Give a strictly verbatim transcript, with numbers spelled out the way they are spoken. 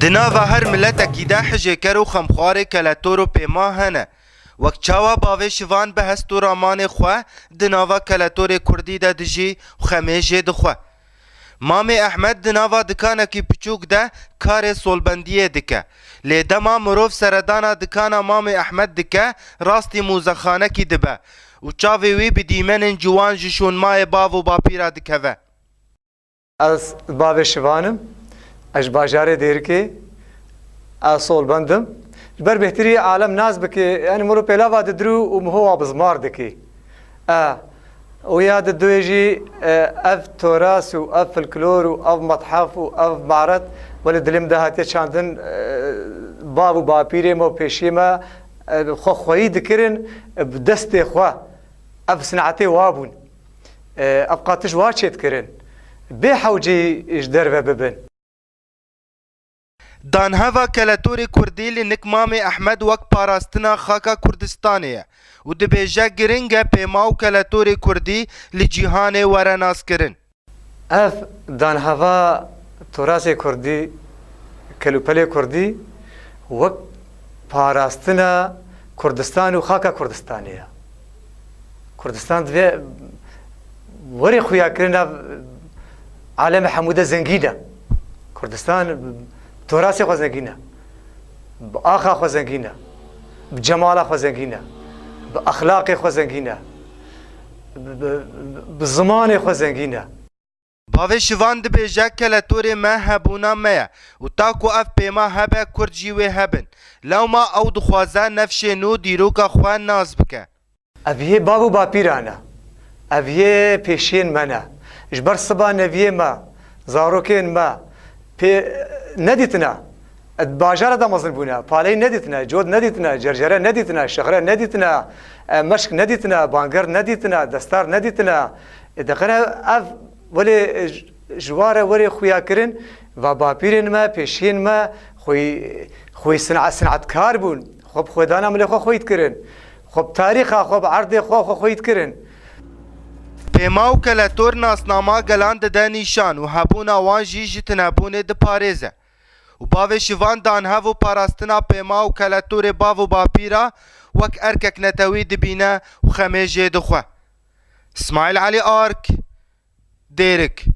Di nava her miletekî de hijêker û xemxwarê keletor û pêma hene. Wek çawa bavê Şivan bi hest û ramanê xwe di nava keletorê kurdî de dijî û xemê jê dixwe. Mamê Ehmed di nava dikanekî piçûk de karê solbendiyê dike. Lê dema mirov seredana dikana Mamê Ehmed dike, rastî mûzexanekî dibe û çavê wî bi dîmenên ciwan ji şûnmayê bav û bapîra dikeve. Ez bavê Şivan im. Ez ji bajarê Dêrikê. Ez solbend im. Ji ber bêhtirî alem nas bike, yanî mirov pêlava didirû û miho wa bizmar dike. E, û ya di duyê jî, e, ev toras û ev folklor û ev methef û ev maret, welê dilê min de hatiye çandin, e, bav û bapîrê me û pêşiyê me, e, xwe xweyî dikirin, e, bi destê xwe. Ev sinetê wa bûn. E, ev qatiş wa çêdikirin. Bê hewcî ji derve bibin. Danheva keletorê kurdî li nik Mamê Ehmed wek parastina xaka Kurdistanê ye û dibêje giring e pêma û keletorê kurdî li cîhanê were naskirin. Ev danheva torasê kurdî, kelûpelê kurdî wek parastina Kurdistan û xaka Kurdistanê ye. Kurdistan divê were xuyakirin, ev aleme hemû de zengîn e. Kurdistan torasê xwe zengîn e. Bi axa xwe zengîn e. Bi cemala xwe zengîn e. Bi exlaqê xwe zengîn e. Bi, bi, bi zimanê xwe zengîn e. Bavê Şivan dibêje keletorê me hebûna me ye û ta ku ev pêma hebe kurd jî wê hebin. Lewma ew dixwaze nefşê nû dîroka xwe nas bike. Ev yê bav û bapîran e. Ev yê pêşiyên me ne. Ji ber siba neviyê me, zarokên me pê nedîtine. Di bajara de mezin bûne. Paleyî nedîtine, cot nedîtine, cercere nedîtine, şixre nedîtine, e, meşk nedîtine, banger nedîtine, destar nedîtine. E, deqene ev welê, e, ji, ji wa re werê xuya kirin, va bapîrên me, pêşiyên me, xwî, xwî sina-, sinatkar bûn. Xwe bi xwedana milê xwe xweyî dikirin. Xwe bi tarîxa xwe, bi erdê xwe, xwe xweyî dikirin. Pêma û keletor nasnama gelan dide nîşan û hebûna wan jî ji tinebûnê diparêze. Û bavê Şivan danhev û parastina pêma û keletorê bav û bapîra wek erkek netewî dibîne û xemê jê dixwe. Smaîl Elî Ark, Dêrik.